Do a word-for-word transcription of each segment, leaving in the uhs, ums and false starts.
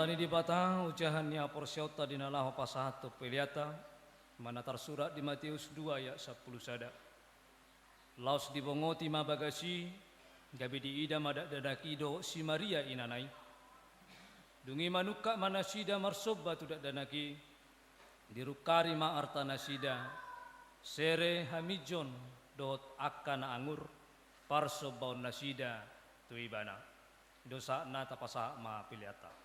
Ni Debata, ojahan ni haporseaonta di na laho pasahathon peleanta, manang tarsurat di Mateus dua ayat sampulu sada. Laos dibongoti ma bagas i, gabe diida ma dakdanak i dohot si Maria inana i. Dung i manungkap ma nasida marsomba tu dakdanak i, dirungkari ma artanasida, sere, hamijon, dohot angka na angur, parsombaonnasida tu ibana. Di saat na tapasahat ma peleanta.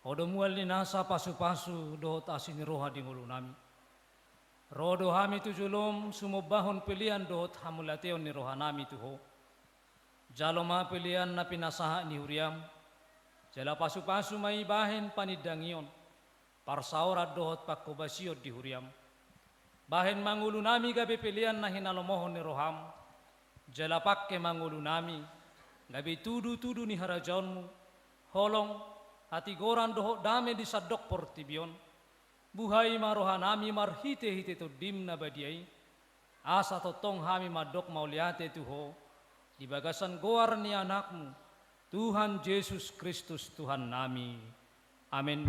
Ho do mual ni nasa pasupasu dohot asi ni roha di ngolunami. Ro do hami tu jolom sumombahon pelean dohot hamauliateon ni rohanami tu Ho. Jalo ma pelean na pinasahat ni huriam, jala pasupasu ma i bahen panindangion, parsaoran dohot pangkobasion di huriam. Bahen ma ngolunami gabe pelean na hinalomohon ni roham, jala pangke ma ngolunami gabe tudutudu ni harajaonmu, holong, hatigoran dohot dame di sandok portibi on. Buhai ma rohanami marhitehite Tondim na badia i, asa tongtong hami mandok mauliate tu Ho, di bagasan goar ni Anakmu, Tuhan Jesus Kristus Tuhannami. Amen.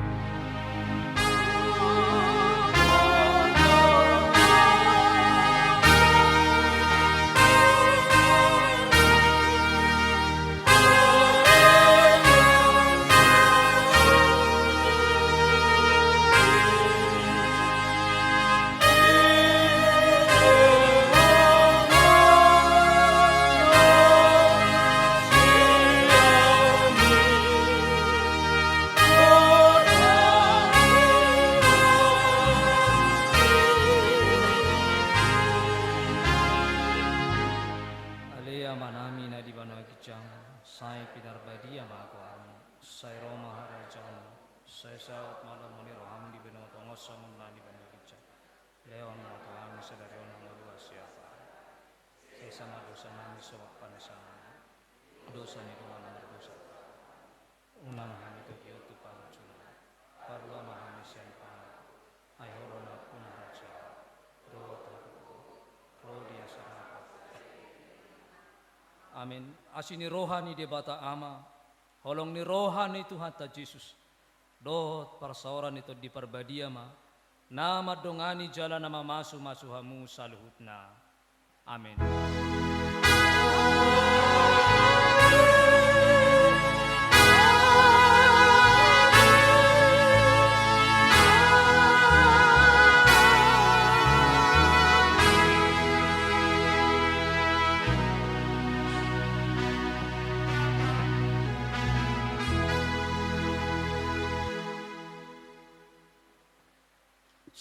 Ale Amanami na di banua ginjang, sai pinarbadia ma goarmu, sai ro ma harajaonmu, sai saut ma lomo ni roham di banua tonga on songon na di banua ginjang. Lehon ma tu hami sadari on hangoluan siapari. Sesa ma dosanami songon panesanami dosa ni dongan na mardosa. Unang hami togihon tu pangunjunan. Palua ma hami sian pangago. Ai Ho do nampuna harajaon, dohot hagogoon, ro di asa na. Amen. Asi ni roha ni Debata Ama, holong ni roha ni Tuhanta Jesus, dohot parsaoran ni Tondi Parbadia ma na mandongani jala na mamasumasu hamu saluhutna. Amen.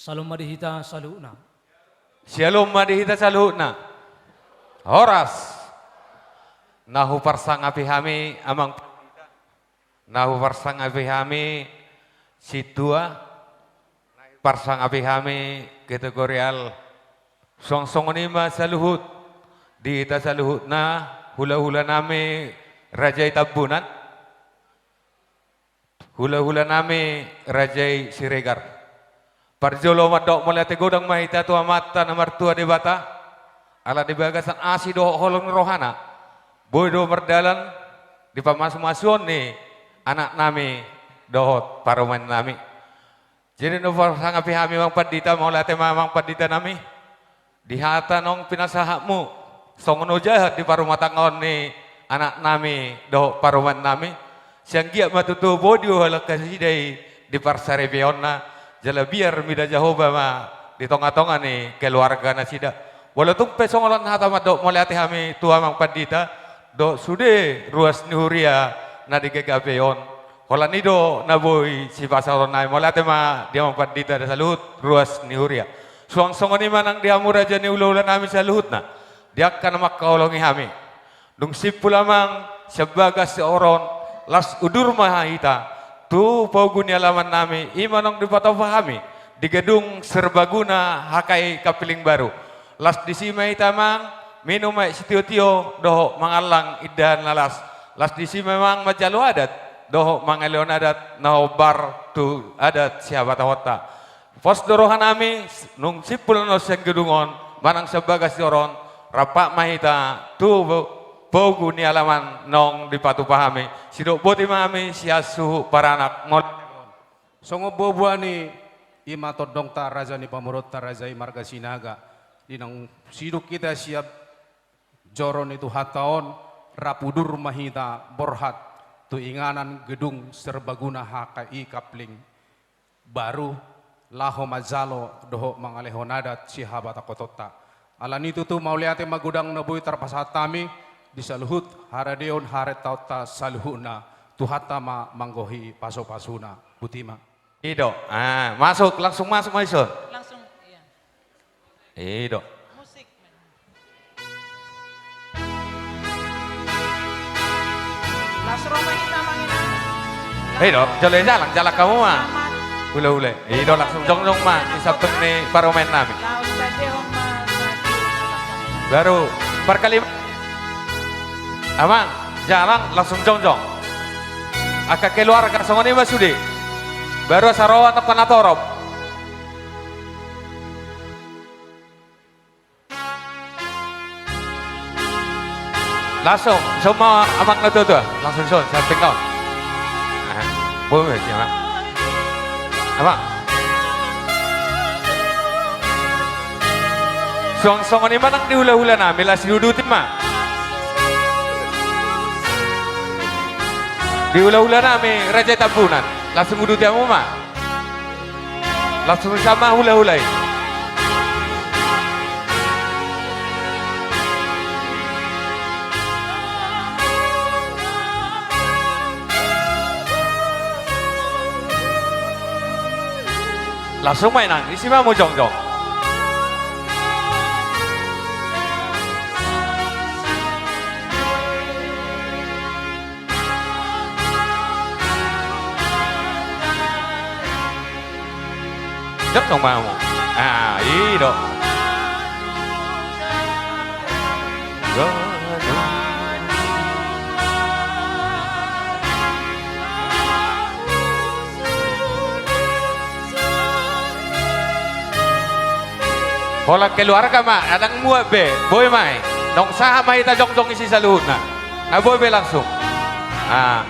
Syalom ma di hita saluhutna. Syalom ma di hita saluhutna. Horas. Na huparsangapi hami amang, na huparsangapi hami sintua, na huparsangapi hami kategorial. Suang songon i ma saluhut di hita saluhutna, hulahulanami raja i Tambunan. Hulahulanami raja i Siregar. Parjolo mandok mauliate godang ma hita tu Amanta na martua Debata, ala di bagasan asi dohot holong ni rohana, Boi do mardalan di pamasumasuon ni anaknami dohot parumaennami. Jadi na hupasangapi hami amang pandita, mauliate ma amang panditanami. Di hata naung pinasahatmu, songon ojahan di parumatanggaon ni anaknami dohot parumaennami. Sai anggiat ma tutu boi diulahon nasida i di parsaripeonna, jala biar mida Jahowa ma di tongatonga ni keluarganasida. Molo tung pe songon on hata mandok mauliate hami tu amang pandita dohot sude ruas ni huria na di G K P on. Holan i do na boi sipasahatonnami, mauliate ma di amang pandita saluhut ruas ni huria. Suang songon i ma nang di hamu raja ni hulahulanami saluhutna, di angka na mangkaholongi hami. Dung simpul amang sian bagas ni joro on, laos udur ma hita tu pogu ni alamannami, i ma naung dipatupa hami di gedung serbaguna H K I Kapling Baru. Laos disi ma hita amang minum aek sitiotio dohot mangallang indahan na las. Laos disi ma amang manjalo adat dohot mangalehon adat na hombar tu adat sihabatahonta. Pos do rohanami, nung simpul annon sian gedung on manang sian bagas ni joro on, rap ma hita tu pogu ni alaman naung dipatupa hami. Sidok boti ma hami sian suhut paranak. Songon boaboa ni i ma tondongta raja ni pamoruonta, raja i marga Sinaga. Di naung sidung hita sian joro ni Tuhanta on, rap udur ma hita borhat tu inganan gedung serbaguna H K I Kapling Baru, laho manjalo dohot mangalehon adat sihabatahonta. Alani i tutu mauliate ma godang na boi tarpasahat hami di saluhut haradeon harentaonta saluhutna. Tuhanta ma manggohi pasupasuna. Boti ma. I do. Ah, masuk, langsung masuk ma dison. Langsung, iya. I do. Musik, men. Las ro ma hita mangido. I do, jolo jalang, jalang hamu ma. Selamat. Hulahula. I do, langsung jongjong ma di samping ni parumaennami. Laos tadehon ma. Baru parkalima. Amang, jalang langsung jongjong. Angka keluarga songon i ma sude. Baru asa ro angka na torop. Langsung, dison ma amang na tuatua. Langsung dison, samping on. Aha. Boi ma, amang. Amang. Suang songon i ma nang di hulahulanami, laos diuduti ma. Di hulahulanami, Raja i Tambunan, langsung uduti hamu ma. Langsung dison ma hulahula i. Langsung ma inang, disi ma hamu jongjong. Jongjong ma hamu. Ah, i do. Holan keluarga ma, ndang muat be, boi ma i. Naung sahat ma hita jongjong disi saluhutna. Na boi be langsung. Ah.